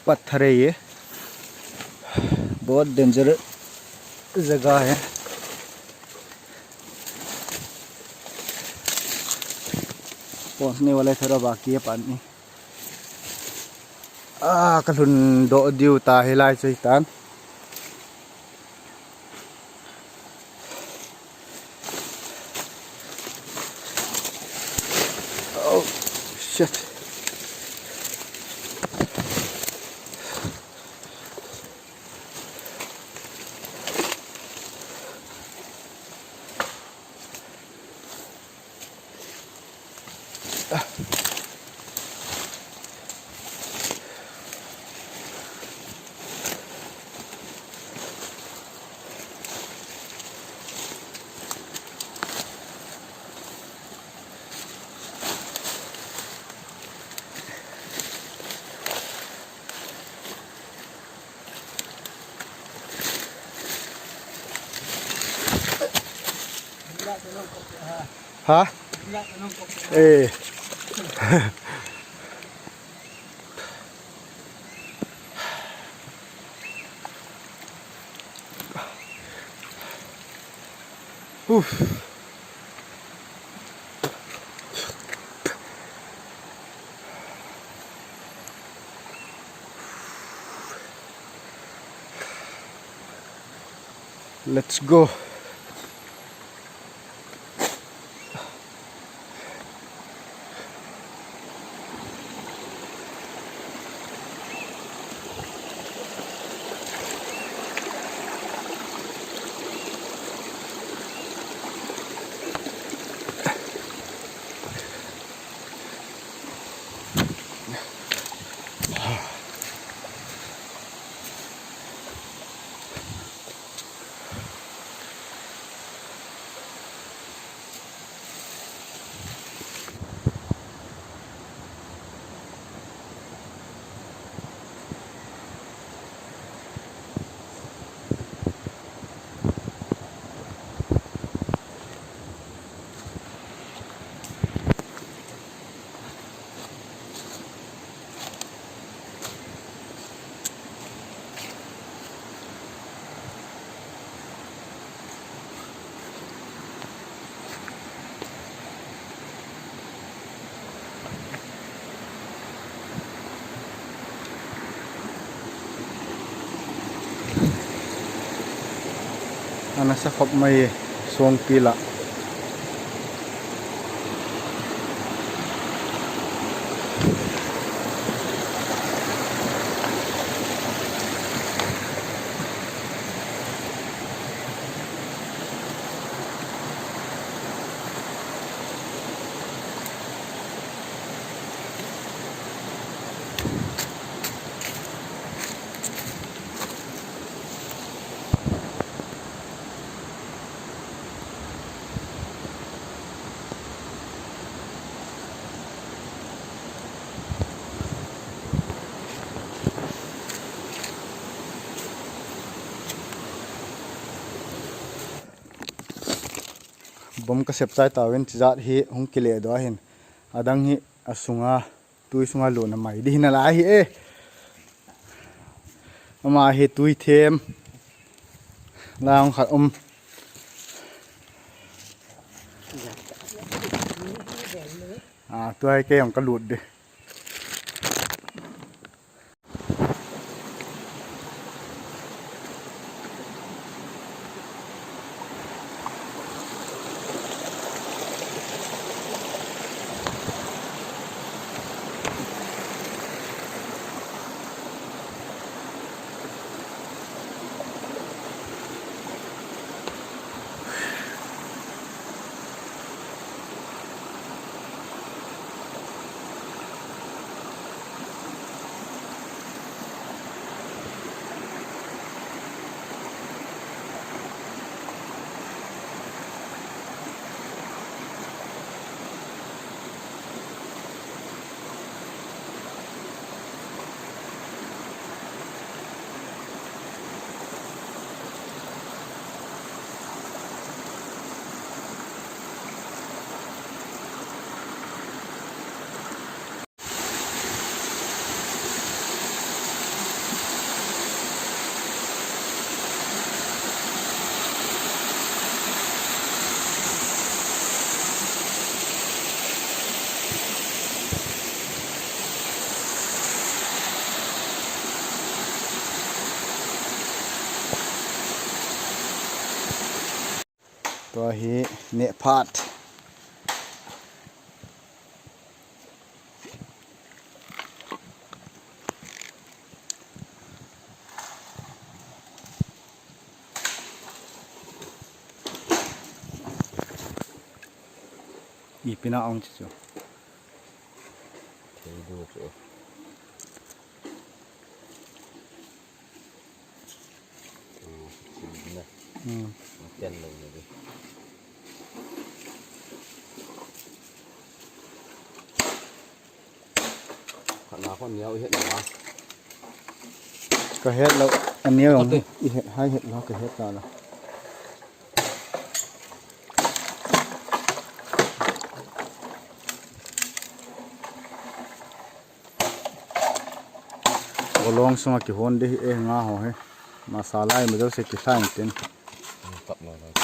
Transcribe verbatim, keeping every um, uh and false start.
पत्थर है ये, बहुत डेंजर जगह है। पहुंचने वाला है, थोड़ा बाकी है पानी। आ, kalhun doh diu ta hilai chu hitan. Oh, shit. Ha? Eh. Oof. Let's go. Ana sa khop mai e, songpi la. Bom ka sep chai tauvin, chijat hi hung kile doh ahin. Adang hi asunga, tui sunga lutna mai ding hi nalai ahi e. Ama hi tui them. Lang khat um. A, tua hi kei jong ka lut ding. Tua hi neh phat. Ipi na ong chu chu. Thei du chu. Hmm. Ten lo ni. Khatna kon niau i het na. Ka het lo, a niau jong. Ate. I het, hai het lo, ka het ta lo. Golong sunga kihon ding hi e nga ho hi. Masala i ma jouse kilha in tin. Tap lo lo.